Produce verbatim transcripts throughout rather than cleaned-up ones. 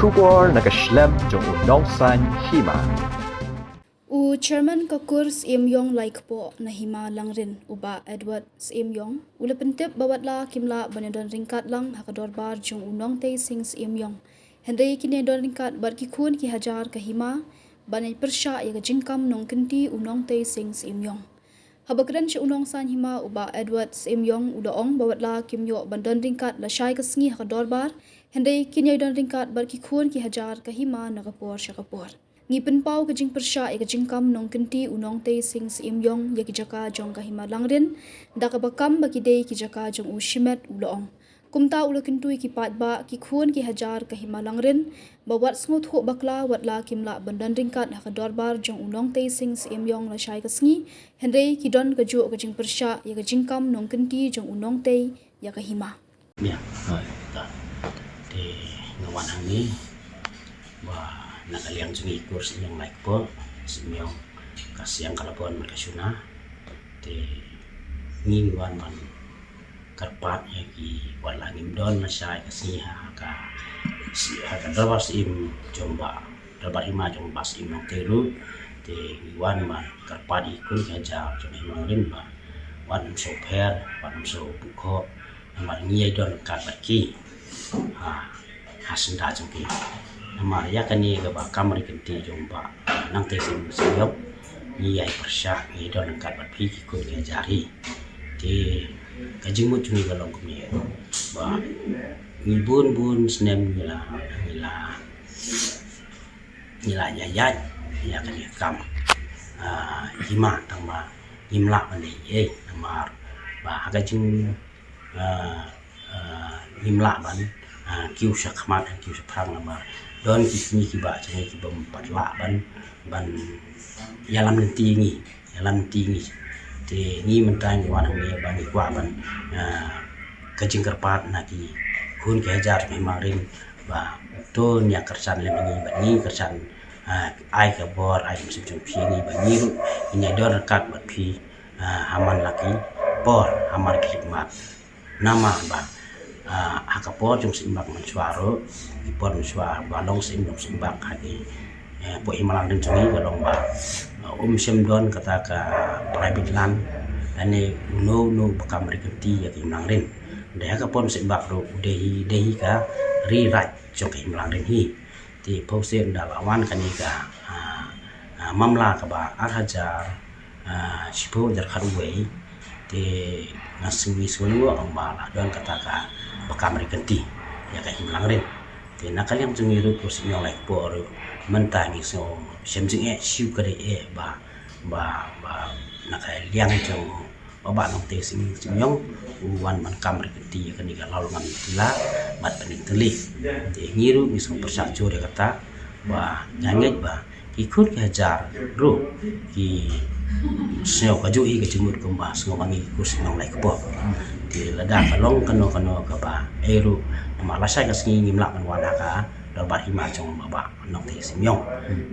Khubor na ka shlem jong u nongsaiñ hima. U Chairman ka Kur Syiemiong Laikpoh na Hima Langrin, u Bah Edward Syiemiong, u la pyntip ba watla kim lah ban ïadon ryngkat lang ha ka dorbar jong u Nongtei Sing Syiemiong, hynrei kin ïadon ryngkat bad ki khun ki hajar ka hima ban ïa pyrshah ïa ka jingkam nongkynti u Nongtei Sing Syiemiong. Haba kren sha u nongsaiñ hima, u Bah Edward Syiemiong u la ong ba watla kim ïoh ban don ryngkat lashai ka sngi ha ka dorbar, hynrei kin ïai don ryngkat bad ki khun ki hajar ka hima na ka por sha ka por. Ngi pynpaw ka jingpyrshah ïa ka jingkam nongkynti u Nongtei Sing Syiemiong ïa ki jaka jong ka Hima Langrin, da kaba kam ba ki dei ki jaka jong u shimet, u la ong. Kumta u la kyntu ïa ki paidbah, ki khun ki hajar ka Hima Langrin, ba wat sngewthuh bakla watla kim lah ban don ryngkat ha ka dorbar jong u Nongtei Sing Syiemiong lashai ka sngi, hynrei ki don kajuh ka jingpyrshah ïa ka jingkam nongkynti jong u Nongtei ïa ka hima. Ïa, ha, ïa. Te nga wan hangne ba na ka liang jong ngi Kur Syiemiong Laikpoh, Syiemiong ka siang ka la bun bad ka shuna. Te ngi wan ban kyrpad ïa ki, watla ngim don lashai ka sngi ha ka, ha ka dorbar syiem jong Bah, dorbar hima jong Bah Syiem Nongtei ruh. Te ngi wan ban kyrpad ïa ki khun ki hajar jong Hima Langrin ba wat ym sngewpher, wat ym sngewbukhoh, namar ngi ïai don ryngkat bad ki ha, ha syndah jong ki. Namar ïa kane kaba kam ri kynti jong Bah Nongtei Sing Syiemiong, ngi ïai pyrshah, ngi don ryngkat bad phi ki khun ki hajar hi. Te ka jingmut jong ngi ka long kumne ba ngi bun bun snem ngi la, ngi la, ngi la ïaid ïa kane ka kam, ah, hima, tang ba ngim lah ban leh ei ei namar ba ha ka jing, ah, ah, ngim lah ban, ah, kiew sha khmat, kiew sha phrang namar don ki kmie ki bah jong ngi ki bym pat lah ban, ban ïalam lynti ngi, ïalam lynti ngi. Te ngi mynta ngi wan hangne ba ngi kwah ban, ah, ka jingkyrpad na ki khun ki hajar jong Hima Langrin ba to ïa kyrshan lem ngi, ba ngi kyrshan, ah, ai ka bor, ai ka mynsiem jong phi ngi, ba ngi ruh ngin ïai don ryngkat bad phi, ah, ha man la ki por, ha man la ki khmat. Namar ba, ah, ha ka por jong Syiem Bak mynshuwa ruh, ki por mynshuwa ba long syiem, long Syiem Bak ha ki, eh, pdeng Hima Langrin jong ngi ka long ba, ah, um shym don kata ka private land lane uno uno ba kam ri kynti ïa ka Hima Langrin. Dei ha ka por Syiem Bak ruh u dei hi, dei hi ka ri raij jong ka Hima Langrin hi. Te phew sien da la wan kane ka, ah, ah, mamla kaba ar hajar, ah, shiphew hajar khatwei. Te nga sngew, sngew lyngngoh ong ba la don kata kaba kam ri kynti ïa ka Hima Langrin. Te na ka liang jong ngi ruh Kur Syiemiong Laikpoh ruh mynta ngi sngew shem jingeh, shu ka dei eh ba, ba, ba na ka liang jong Bah Nongtei Sing Syiemiong u wan ban kam ri kynti ïa kane ka Lawlyngam Tila bad Pyndengytylli. Te ngi ruh ngi sngew pyrshah jur ïa kata ba nga ngeit ba ki khun ki hajar ruh ki sngew kajuh hi ka jingmut kumba sngew ma ngi Kur Syiemiong Laikpoh. Te lada ka long kano kano kaba ei ruh namar lashai ka sngi ngim lah ban wan ha ka dorbar hima jong Bah Nongtei Syiemiong.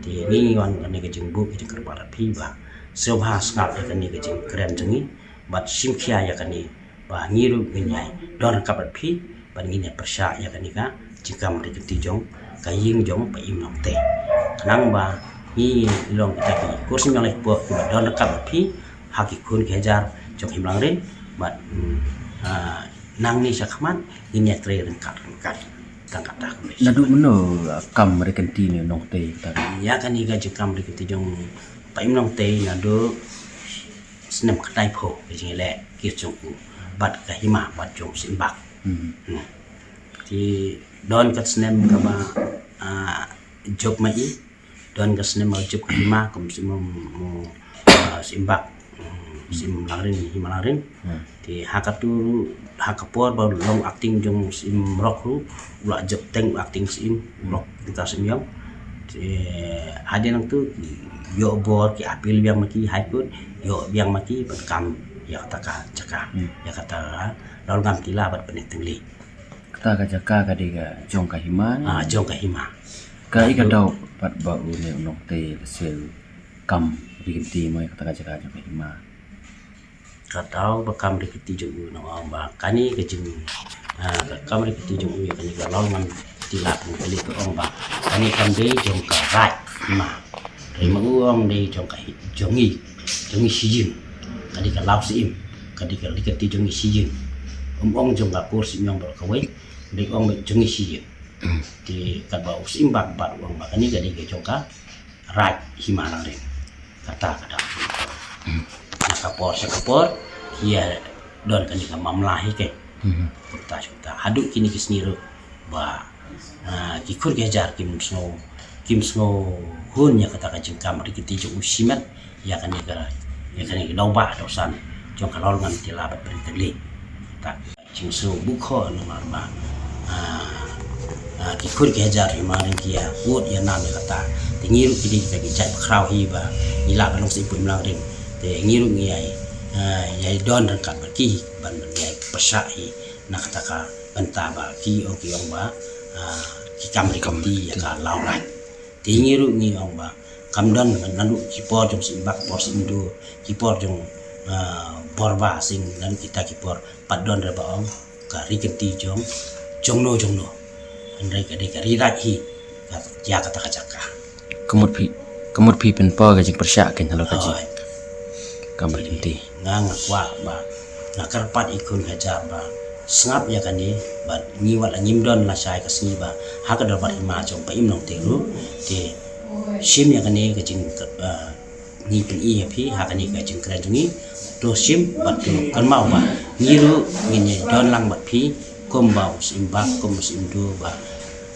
Te ngi wan kane ka jingbuh ka jingkyrpad ïa phi ba sngewbha sngap ïa kane ka jingkren jong ngi bad shim khia ïa kane ba ngi ruh ngin ïai don ryngkat bad phi bad ngin ïai pyrshah ïa kane ka jingkam ri kynti jong ka ïing jong Bah Im Nongtei. Khnang ba ngi long kita ki Kur Syiemiong Laikpoh kiba don ryngkat bad phi ha ki khun ki hajar jong Hima Langrin bad, mm, ah, nangne sha khmat ngin ïatrei ryngkat ryngkat. Tang kata ka message. Naduh mynno, ah, kam ri kynti ne u Nongtei kata? Ïa kane ka jingkam ri kynti jong Bah Im Nongtei naduh snem khyndai phew ka jingïaleh kit jong u bad ka hima bad jong Syiem Bak. Hmm. Hmm. Te don ka snem kaba, ah, jop ma i, don ka snem kaba jop ka hima kum Syiem, ah, Syiem Bak, hmm, Syiem Langrin, Hima Langrin. Hmm. Te ha katu, ha ka por ba long acting jong Syiem Rok ruh, u la jop teng acting Syiem Rok, kita Syiemiong. Te hadien nangtu ïoh bor ki appeal biang ma ki High Court, ïoh biang ma ki ban kam ïa kata ka jaka, hmm, ïa kata Lawlyngam Tila bad Pyndengytylli. Kata ka jaka ka dei ka jong ka hima ne? Ah, jong ka hima. Ka i ka daw pat ba une u Nongtei la siew kam ri kynti mo ïa kata ka jaka jong ka hima? Ka daw ba kam ri kynti jong u, nga ong ba kane ka jing, ah, ka kam ri kynti jong u ïa kane ka Lawlyngam Te la pynkylla ong ba kane kam dei jong ka Raid Hima. Hima u ong dei jong ka hi-, jong ngi, jong ngi shi ïing. Ka dei ka Law Syiem, ka dei ka Ri Kynti jong ngi shi ïing. Um ong jong ka Kur Syiem Ïong baroh kawei, dei ong ba jong ngi shi ïing. Te katba u Syiem Bak pat u ong ba kane ka dei ka jong ka Raid Hima Langrin. Kata ka dang. Na ka por sha ka por ki ïa don kane ka mamla hi ke. Kumta sha kumta. Haduh kine ki sngi ruh ba, ah, ki khun ki hajar kim sngew, kim sngew hun ïa kata ka jingkam Ri Kynti jong u shimet ïa kane ka, ïa kane ka dewbah dewsan jong ka Lawlngamtih bad Pyrthei Tylli. Kata. Jingsngew bukho namar ba, ah, ah, ki khun ki hajar Hima Langrin ki ïa ud ïa nam ïa kata. Te ngi ruh ki dei kita ki jait bakhraw hi ba ngi lah ban long saiñ pud Hima Langrin. Te ngi ruh ngi ïa, ah, ïa don ryngkat bad ki ban, ban ïa pyrshah hi na kata ka bynta ba ki ong, ki ong ba, ah, ki kam Ri Kynti ïa ka Lawraij. Te ngi ruh ngi ong ba kam don naduh ki por jong Syiem Bak, por Syiem Dur, ki por jong, ah, Borba Sing, naduh kita ki por pat don re ba ong ka Ri Kynti jong, jongno jongno. Hynrei ka dei ka Ri Raij hi ka ïa kata ka jaka. Ka mut phi, ka mut phi pynpaw ka jingpyrshah kein halor ka jing. Hooid. Kam Ri Kynti. Nga, nga kwah ba nga kyrpad ïa ki khun ki hajar ba sngap ïa kane, bad ngi wat la ngim don lashai ka sngi ba ha ka dorbar hima jong Païem Nongteng ruh te shim ïa kane ka jing, eh, ngi pyni ïa phi ha kane ka jingkren jong ngi. To shim bad to kynmaw ba ngi ruh ngin ïa don lang bad phi kumba u Syiem Bak, kum u Syiem Dur ba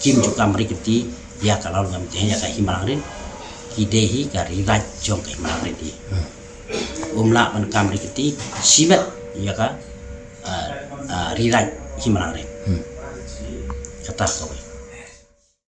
kim ju kam Ri Kynti ïa ka Lawlngamtih, ïa ka Hima Langrin. Ki dei hi ka Ri Raij jong ka Hima Langrin hi. Um lah ban kam Ri Kynti shimet ïa ka, ah, ah, Ri Raij Hima Langrin. Hmm. Kata kawei.